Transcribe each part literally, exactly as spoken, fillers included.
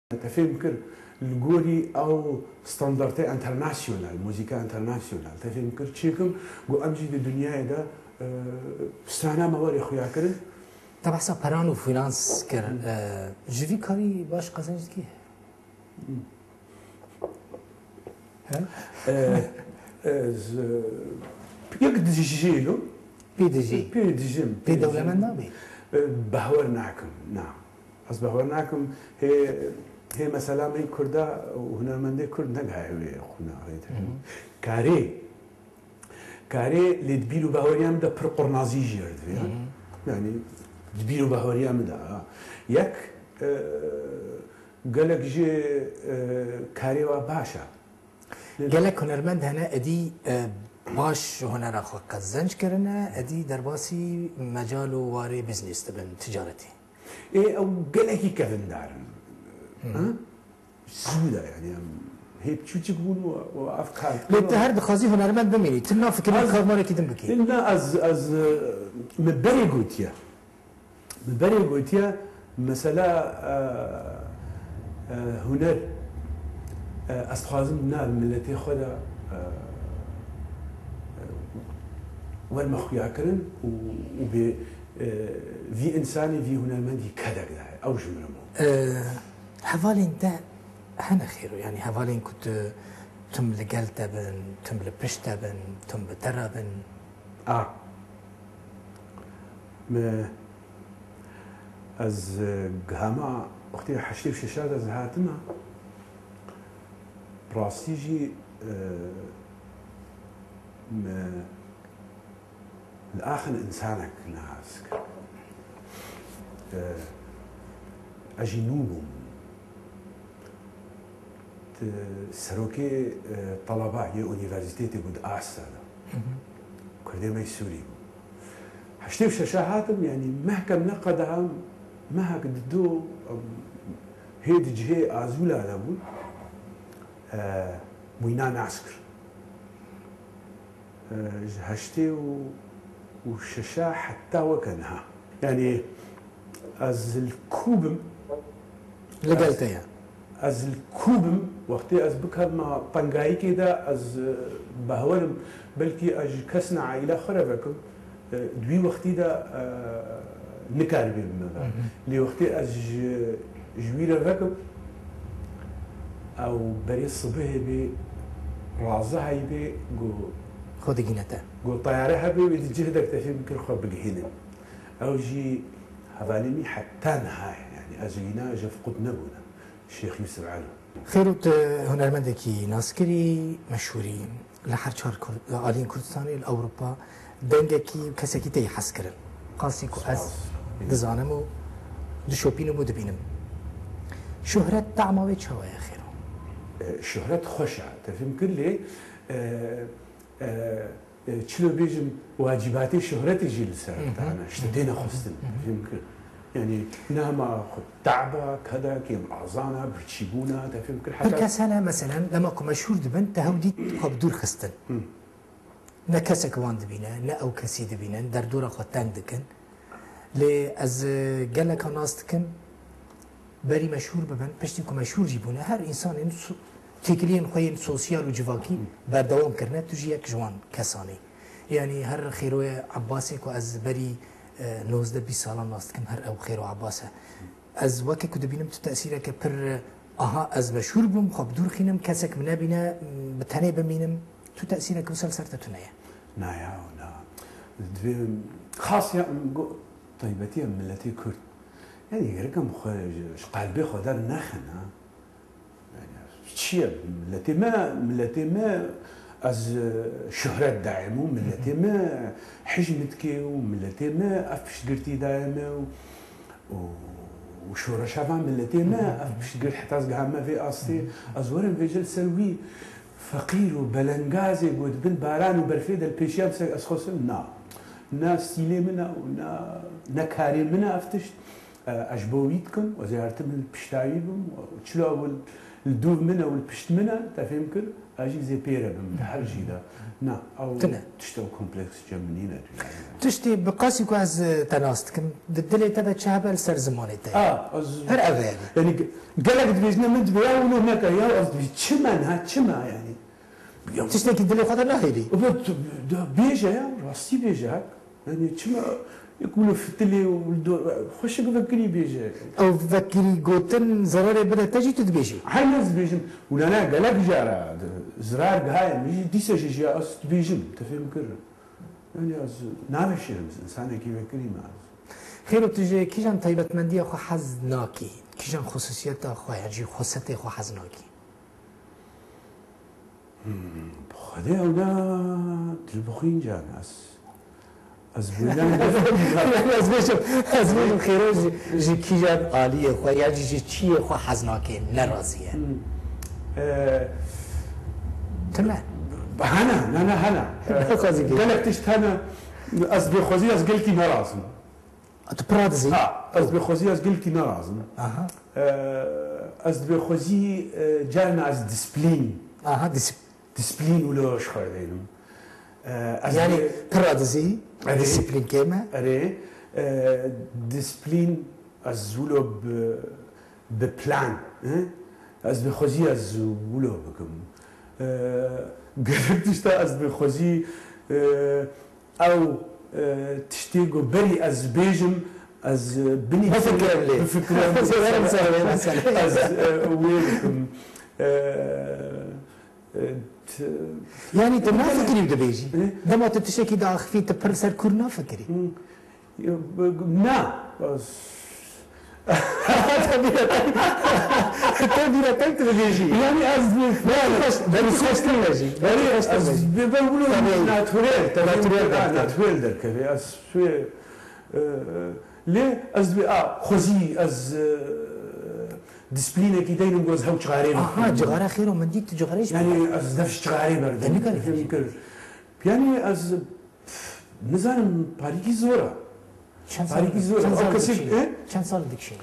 Te fêm kir, li gorî ew standartê enternasyonal, muzîka enternasyonal, te fêm kir çêkim, got em jî di dinyayê de, e, strana me werê xuya kirin. Te behsa peran û finans kir. E, ji vî karî baş qezenc dikî? He? E, e, z-, yek dijî lo. Pê dijî? Pê dijim, pê Pê dijim. Dewlemend nabî? E, behwer nakim, na. Ez behwer nakim, hê, hê mesela me Kurda û hunermendê Kurd negaye wê qunaxê de. Hı hı. Karê, karê lê di bîr û baweriya min de pir qurnazî jî erdivê. Hı hı. Yani di bîr û baweriya min de, ha. Yek, e, gelek jî, e, karê wa baş e. Gelek hunermend hene, êdî, e, baş hunera xwe qezenc kirine, êdî derbasî mecal û warê biznîs dibin, ticaretî. Ê, ew gelekî kevindar in. Hı. Ha? Zû de, yani, em hê piçûçik bûn û, û ev kar Lê tu her dixwazî hunermend bimînî, tu nafikirî Ez karmarekî din bikî? Na, ez, ez, e, min berê gotiye. Min berê gotiye, mesela, e, e, huner, e, ez dixwazim nav miletê xwe de, e, e, werme xuyakirin û, û bê, e, vî însanî, vî hunermendî kedek daye. Ew ji min re bû. E, hevalên te hene xêro, yani hevalên ku tu tim li gel te bin, tim li pişt te bin, tim bi te re bin? A. Me, ez, e, gihama wextê heştê û şeşa de ez hatime, bi rastî jî, e, me li axin însanek nas kir. E, ez jî nû bûm. Di serokê, e, teleba yê unîversîtetê bû di Asya de. Hı hı. Kurdê me yê Sûrî bû. Heştê û şeşa hatim, yani mehkem neqeda, mehek dido, em, hê di cihê Azûla de bûn, e, bûyna nas kir. E, ji heştê û şeşa heta weke niha. Yani ez li ku bim, Li gel ez, te ye. Ez li ku bim, wextê ez bikevma tengayîkê de, ez, e, behwerim, belkî ez ji kesna aîla xwe re vekim, e, di wî wextî de, e, nikaribê bime ve. Hı hı. Lê wextê ez ji, ji wî re vekim, ew berê sibihê bê, razihayî bê, got, Xwe digîne te. Got teyare hebe wê di cih de, te fêm kir xwe bigihînin. Ew jî hevalê min heta niha ye. Yani ez wîna ji fiqut nebûne. Şêx Yûsif Elo. Xêro, tu hunermendekî naskirî, meşhûrî li her çar Kur-, aliyên Kurdistanê, li Ewropa dengekî û kesekî te yê hez kirin. Qasî ku ez Spas. Dizanim û dişopînim û dibînim. Şuhret tama wê çawa ye xêro? E, şuhret xweş e. Te fêm kir lê, e, e, e, çilo bêjim, wacîbatê şuhretê jî li ser Hı hı. te hene, ji te têne xwestin. Hı hı. Fêm kir. Yani, ne hema xwe te'ba, kedek, yên azana, birçîbûna, te fêm kir. Pir kes hene, meselen, dema ku meşhûr dibin, te hew dît xwe bi dûr xistin. Hı. Ne kesek wan dibîne, ne ew kesî dibînin, derdora xwe teng dikin. Lê ez, e, geleka nas dikim, berî meşhûr bibin, piştî ku meşhûr jî bûne, her însanên so-, têkiliyên xwe yên sosyal û civakî berdewam kirine, tu jî yek ji wan kesan î. Yanî her Xêroyê Ebbasê ku ez berî, e, nozdeh bîst salan nas dikim, her ew Xêro Ebbas e. Ez weke ku dibînim tu tesîreke pir, e, aha ez meşhûr bûm, xwe bi dûr xînim, kesek min nebîne, bi tenê bimînim, tu tesîreke wisa li ser te tune ye. Na ya, na. Divê xas ya, go-, taybetiya miletê Kurd. Yani gerek em xwe ji, ji qalbê xwe dernexin, ha. Yani, çi ye? Miletê me, miletê me, ez, e, şuhret dayê me û miletê me hijm dike û miletê me ev piştgirtî daye me û, û, û şoreşa van miletê me ev piştgirt heta ez gihame vê astê. Ez werim vêce li ser wî feqîr û belengazê ku dibin baran û berfê de li pêşiya min ser ez xwesim na. Na stîlê min e û na, ne karê min e ev tişt. Ez ji bo wî dikim, ez ê her tim li pişta wî bim, çilo ew li dûv min e û li pişt min e, te fêm kir, ez jî zê pê re bim, di her jî de. Na, ew tişta kompleks cem min nîne tu yani. Tiştê bi qasî ku ez, e, te nas dikim, di dilê te de çi hebe li ser zimanê te ye. A, ez Her ev e yani. Yani ge-, gelek dibêjine min dibê ya wilo neke, ya ez dibê çi me niha, çi me yani. Ya Tiştekî dilê xwe de nahêlî. Ebe tu, da bêje ya, rastî bêje hek. Yani çima yek wilo fitilê û li do-, xweşik vekirî bêje. Ew vekirî gotin zerarê bide te jî tu dibêjî. Her ne dibêjim. Wila ne gelek cara zirar gihaye min jî dîse jî jî ez dibêjim. Te fêm kir. Yani ez naveşêrim insanekî vekirî me ez. Xêro tu ji kîjan taybetmendiya xwe hez nakî? Kîjan xusûsiyeta xwe yan jî xwesetê xwe hez nakî? Hmm, bi Xwedê ew ne dilbixwîn can ez. Ez bûydan Ez bêjim, ez bêjim xêro ji, ji kîjan aliyê xwe ya jî ji çiyê xwe hez nake, nerazî ye. Hmm. E, Tune. Hene, ne, ne, hene. Nexwazî bêjim. Gelek tişt hene, ez bêxwezî, ez gelkî nerazim. Tu pira dizî? Ha, ez dibê xwezî ez gilkî nerazim. Aha. E, ez dibê xwezî, e, carna ez disiplîn. Aha, disip- Disiplîn wilo ji xwe dênim. E, ez Yani dibê pira dizî, Erê. Disiplîn kêm e? Erê, e, disiplîn ez wilo bi, bi plan, e? Ez dibê xwezî ez wilo bikim. E, gelek tişta ez dibê xwezî, e, Ew, e, tiştê ku berî ez bêjim, ez, e, binivîsim, Bifikirim lê. Bifikirim lê. Bifikirim lê, mesela. Ez, e, wê bikim. E, e, t- Yani tu nafikirî û dibêjî. E? Dema tu tiştekî diaxifî, tu pir ser kûr nafikirî. Hı. Ya, b- na. Ez Te bîra teng, te bîra teng tu dibêjî. Yani ez bi- Belkî xweş, belkî xweş tune jî. Belkî Yani xweş tune ez jî. Bi ben bunu Tabii. Natürel, tabii. Natürel Ha, derkeve. Natürel derkeve. Ez şuye, e, lê ez bi a xwezî ez, e, disiplînekî deynim goz hew çarê Aha, bikim. Cixare xêro min dît tu cixare jî Yani ez dev çarê berdim. Te nikare Fêm kir. Yani ez Nizanim, parîkî zor e. Çend sal, Parîkî zor e. çend Ew sal kesî, dikişînî? E? Çend sal dikişînî?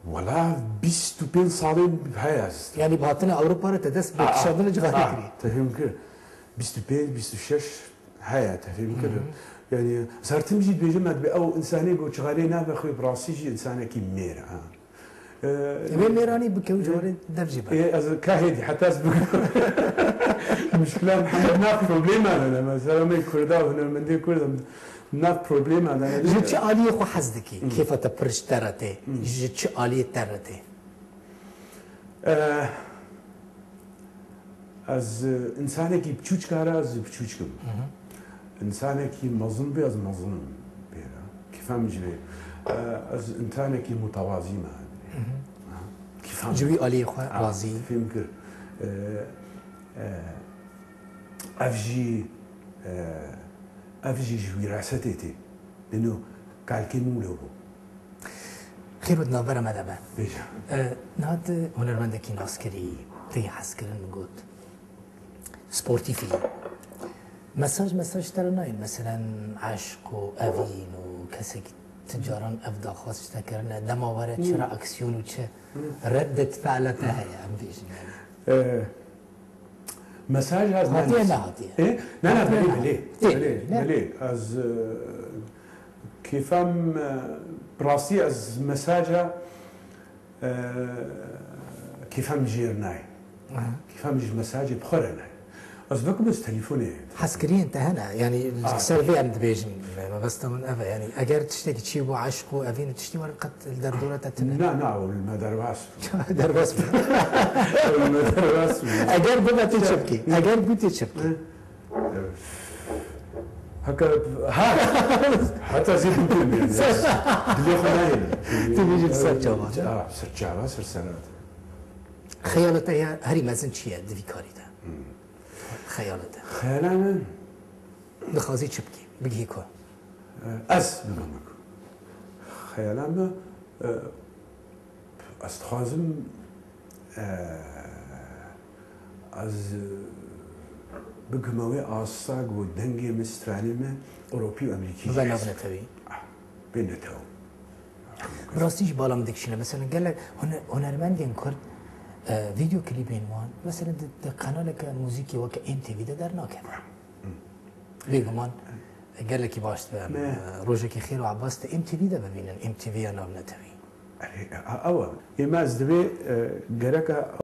Wela bîst û pênc salên heye ez. Yani bi hatina Ewropa re te dest bi Aa, kişandina cixarê aa, kirî? Te fêm kir. Bîst û pênc, bîst û şeş heye, te fêm kir. Hı hı. Yani sertim jî dibêjim, me dibê ew insanê ku çixarê nabe xwe bi rastî jî insanekî mêr e, ha. Ee, Em ê mêranî bike û ciwanê dev jî be. Ê, ez ka hêdî, heta ez bikim. Muşkila Mihemed nav problema de ne. Mesela me Kurda û hunermendê Kurd em nav problema de ne. Ji çi aliyê xwe hez dikî? Hmm. Kêfa te pir ji te re tê. Hmm. Ji çi aliyê te re tê? Ee, Ez, e, insanekî biçûçka re ez biçûçk im. Hı hı. Însanekî mezin bê, ez mezin im pê re. Kîfa min ji vê. E, ez însanekî mutewazî me. Hı hı. Ha, kîfa min. Ji wî aliyê xwe Ha, razî. Fêm kir. E, e, ev jî, e, ev jî ji wîrasetê tê. Dino kalkê min wilo bû. Xêr û di navbera me de be. Bêje. E, niha tu hunermendekî naskirî, tê hezkirin min got. Sportîf î. Mesaj, mesaj te re nayên. Meselen eşq û evîn û kesekî tu caran ev daxwaz ji te kirine. Dema were çi Hmm. reaksiyon û çi Hmm. reddet fe'la te heye, em bêjin yani. E, Mesaj ez Hatiye nahatiye. E? Ne, ne, Hatiye belê, belê. Tê, Belê, ne? Belê. Ez, e, kêfem, e, bi rastî ez mesaja, e, kêfem jêr nayê. Aha. Kêfem ji mesajê bi xwe re nayê. Ez vekim ez telefonê. Hezkiriyên te hene, yani Ah. ser vê em dibêjin, mebesta min ev e, yani eger tiştekî çî bû, eşq û evîn û tiştî werin qet li derdora te tune. Na, na, ew li me derbas bû. Derbas bû. Ew li me derbas bû. Eger bibe tê çi bikî? Eger bû tê çi bikî? Heke, ha, heta zî bikim yani. Dilê xwe nayê. Tu bêjî li ser çavan, ne? Ha, ser çava, ser serhat. Xeyala te ya herî mezin çi ye di vî karî de? Hmm. Xeyala te. Xeyala min. Dixwazî çi bikî? Bigihî ku? Ez bibim ku. Xeyala min, e, ez dixwazim, e, ez, e, bigime wê asta ku dengê min, stranê min Ewropî û Amerîkî Bibe jî nav hesib. Netewî. Ah, bê netew. Bi rastî jî bala min dikişîne. Mesela gelek hune-, hunermendên Kurd, e, vîdeo klîbên wan, mesela di, di qenaleke muzîkê weke M T V de dernakeve. Bêguman gelekî baş dibe em, e, rojekî xêr û ebas di M T V de bibînin, M T V ya navnetewî. Ew e. Ê me ez divê, e, gereke